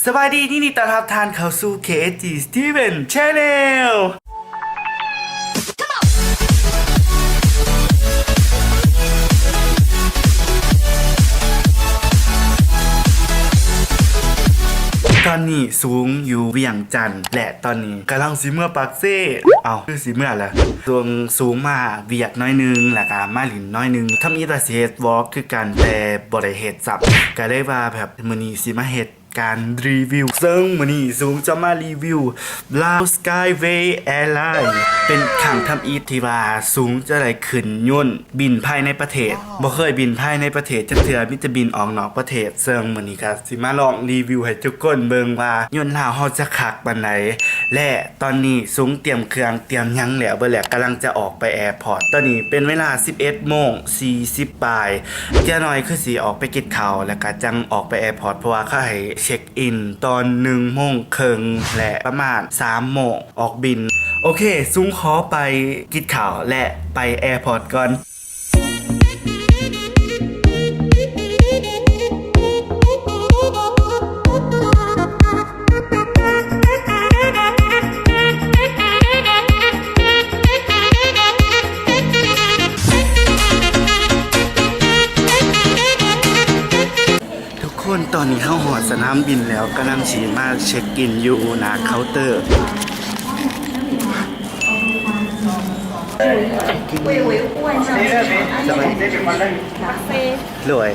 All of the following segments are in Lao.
ສະບາຍດີ ຍິນດີຕ້ອນຮັບທ່ານເຂົ້າສູ່ ເຄເອສຈີ Steven Channel. ຕອນນີ້ສູງຢູ່ວຽງຈັນ ແລະ ຕອນນີ້ກຳລັງຊິເມືອປາກເຊ. ເອົ້າ ຄືຊິເມືອລະ? ຊ່ວງສູງມາວຽກໜ້ອຍໜຶ່ງ ແລ້ວກະມາຫຼິ້ນໜ້ອຍໜຶ່ງ. ທຳອິດວ່າຊິເຮັດວລັອກຄືກັນ ແຕ່ບໍ່ໄດ້ເຮັດຊ້ຳ ກະເລີຍວ່າແບບມື້ນີ້ຊິມາເຮັດ ການຣີວິວ. ເຊິ່ງມື້ນີ້ສູງຈະມາຣີວິວ Lao Skyway Airline ເປັນຄັ້ງທຳອິດທີ່ວ່າສູງຈະໄດ້ຂຶ້ນຍົນບິນພາຍໃນປະເທດ. ບໍ່ເຄີຍບິນພາຍໃນປະເທດຈັກເທື່ອ, ມີແຕ່ບິນອອກນອກປະເທດ. ເຊິ່ງມື້ນີ້ກະຊິມາລອງຣີວິວໃຫ້ທຸກຄົນເບິ່ງວ່າຍົນລາວເຮົາຈະຄັກປານໃດ ແລະ ຕອນນີ້ສູງຕຽມເຄື່ອງຕຽມຫຍັງແລ້ວເບິດແລ້ວ, ກຳລັງຈະອອກໄປແອພອດ. ຕອນນີ້ເປັນເວລາສິບເອັດໂມງສີ່ສິບປາຍ. ຈັກໜ້ອຍຄືຊິອອກໄປກິນເຂົ້າ ແລ້ວກະຈັ່ງອອກໄປແອພອດ ເພາະວ່າເຂົາໃຫ້ເຊັກອິນຕອນໜຶ່ງໂມງເຄິ່ງ ແລະ ປະມານສາມໂມງອອກບິນ. ໂອເຄ, ສູງຂໍໄປກິນເຂົ້າ ແລະ ໄປແອພອດກ່ອນ. ທຸກຄົນ, ຕອນນີ້ເຮົາຮອດສະໜາມບິນແລ້ວ, ກຳລັງຊິມາເຊັກອິນຢູ່ໜ້າເຄົາເຕີ. ສະບາຍດີ. ໂດຍ.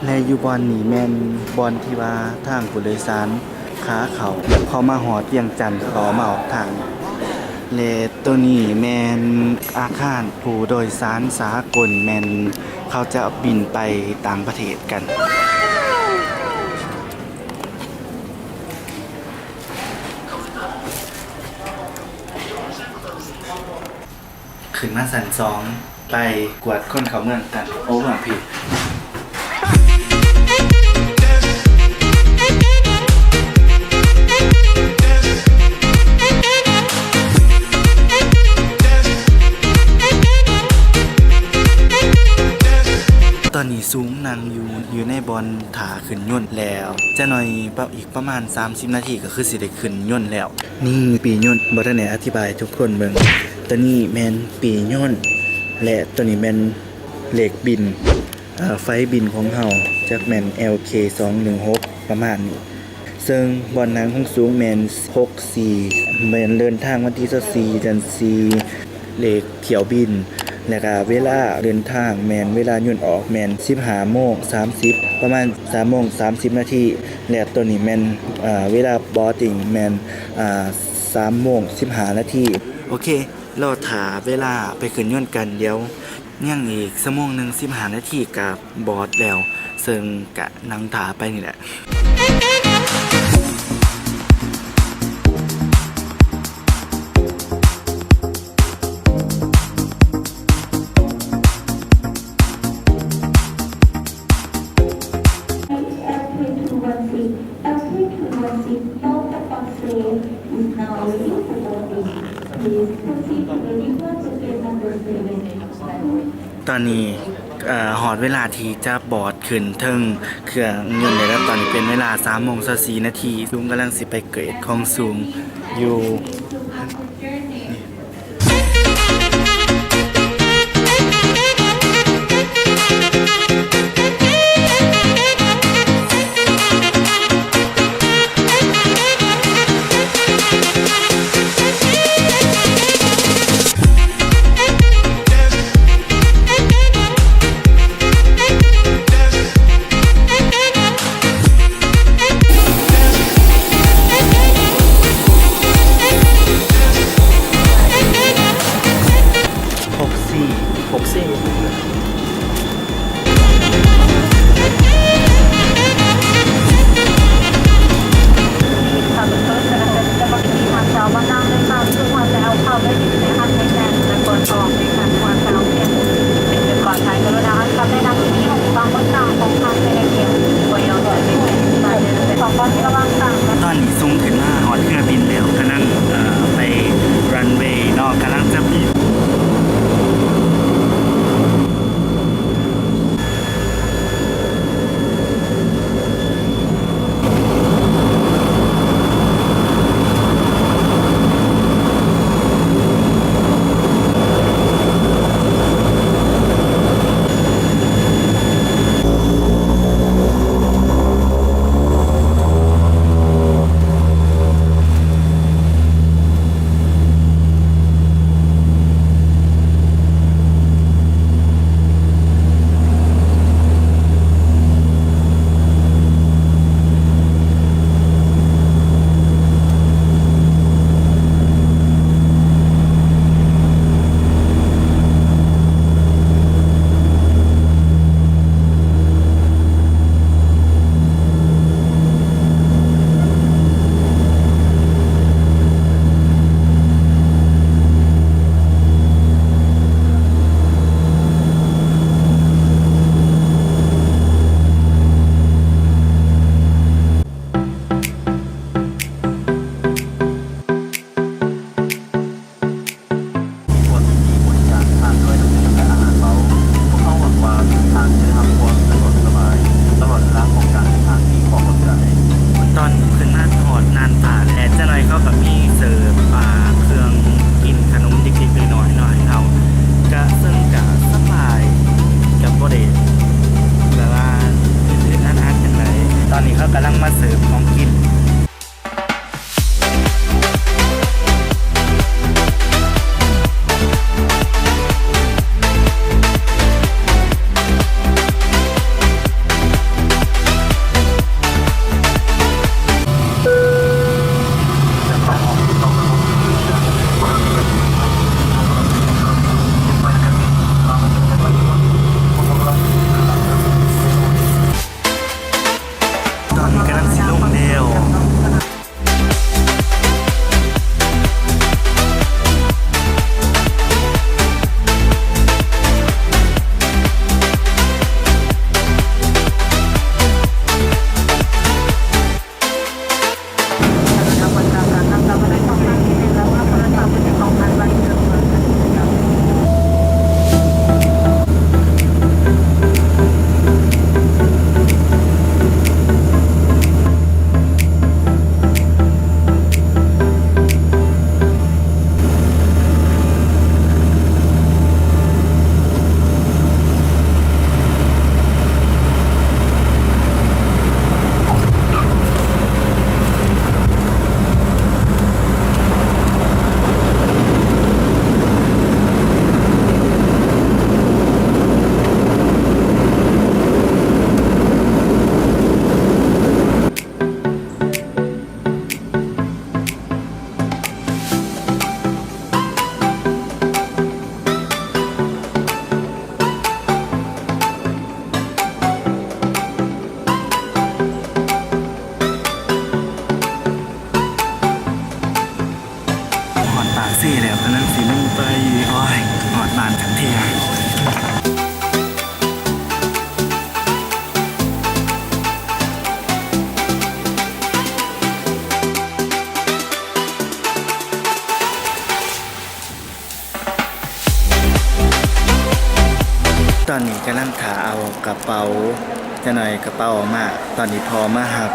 ແລະ ຢູ່ບ່ອນນີ້ແມ່ນບ່ອນທີ່ວ່າທາງຜູ້ໂດຍສານ ຂາເຂົ້າ ແລ້ວພໍມາຮອດວຽງຈັນກໍມາອອກທາງ ແລະ ໂຕນີ້ແມ່ນອາຄານຜູ້ໂດຍສານສາກົນ ແມ່ນເຂົາຈະບິນໄປຕ່າງປະເທດກັນ. ຂຶ້ນມາຊັ້ນສອງ ໄປກວດຄົນເຂົ້າເມືອງກັນ. ໂອ້ ເບື້ອງພີ້. ຕອນນີ້ສູງນັ່ງຢູ່ ຢູ່ໃນບ່ອນຖ້າຂຶ້ນຍົນແລ້ວ. ຈັກໜ້ອຍ ປະ ອີກປະມານສາມສິບນາທີ ກໍຄືຊິໄດ້ຂຶ້ນຍົນແລ້ວ. ນີ້ປີ້ຍົນ ບໍ່ທັນໄດ້ອະທິບາຍໃຫ້ທຸກຄົນເບິ່ງ. ໂຕນີ້ແມ່ນປີ້ຍົນ ແລະ ໂຕນີ້ແມ່ນເລກບິນ ເອີ ໄຟບິນຂອງເຮົາ ຈັກແມ່ນ ແອລເຄ ສອງໜຶ່ງຫົກ ປະມານນີ້. ເຊິ່ງບ່ອນນັ່ງຂອງສູງແມ່ນ ຫົກສີ່ ແມ່ນເດີນທາງວັນທີຊາວສີ່ ເດືອນສີ່ ເລກຖ້ຽວບິນ ແລ້ວກະເວລາເດີນທາງແມ່ນ ເວລາຍົນອອກແມ່ນສິບຫ້າໂມງສາມສິບ ປະມານສາມໂມງສາມສິບນາທີ ແລະ ໂຕນີ້ແມ່ນ ເອີ ເວລາບອດດິງແມ່ນ ອາ ສາມໂມງສິບຫ້ານາທີ. ໂອເຄ ລໍຖ້າເວລາໄປຂຶ້ນຍົນກັນ. ດຽວຍັງອີກຊົ່ວໂມງໜຶ່ງ ສິບຫ້ານາທີກະບອດແລ້ວ ເຊິ່ງກະນັ່ງຖ້າໄປນີ້ແຫຼະ. ຕອນນີ້ ເອີ ຮອດເວລາທີ່ຈະບອດຂຶ້ນເທິງເຄື່ອງຍົນໄດ້ແລ້ວ. ຕອນນີ້ເປັນເວລາສາມໂມງຊາວສີ່ນາທີ. ສູງກຳລັງຊິໄປເກຣດຂອງສູງຢູ່. ຕອນນີ້ສູງຂຶ້ນມາຮອດເຮືອບິນແລ້ວ ກຳລັງ ເອີ ໄປຣັນເວເນາະ ກຳລັງຈະບິນ. ມີພວກທີ່ບໍລິການທ່ານດ້ວຍນ້ຳດື່ມ ແລະ ອາຫານເບົາ. ພວກເຮົາຫວັງວ່າທ່ານຈະໄດ້ຮັບຄວາມສະດວກສະບາຍຕະຫຼອດເວລາຂອງການເດີນທາງ. ຂໍຂອບໃຈ. ຕອນຂຶ້ນມາຮອດນ່ານຕາດແລ້ວ ຈັກໜ້ອຍເຂົາກໍມີເສີບ ອ່າ ເຄື່ອງກິນຂະໜົມເລັກໆນ້ອຍໆເນາະໃຫ້ເຮົາ ກະເຊິ່ງກະສະບາຍ ກະບໍ່ໄດ້ແບບວ່າອຶດອັດອັດອັດຫຍັງໃດ. ຕອນນີ້ເຂົາກຳລັງມາເສີບຂອງກິນ. ຕອນນີ້ກຳລັງຊິລົງແລ້ວ. ຮອດປາກເຊແລ້ວ ກຳລັງຊິລົງໄປ. ໂອ້ຍ ຮອດບ້ານຈັກເທື່ອ. ຕອນນີ້ກຳລັງຖ້າເອົາກະເປົາ ຈັກໜ້ອຍກະເປົາອອກມາ. ຕອນນີ້ພໍ່ມາຮັບ.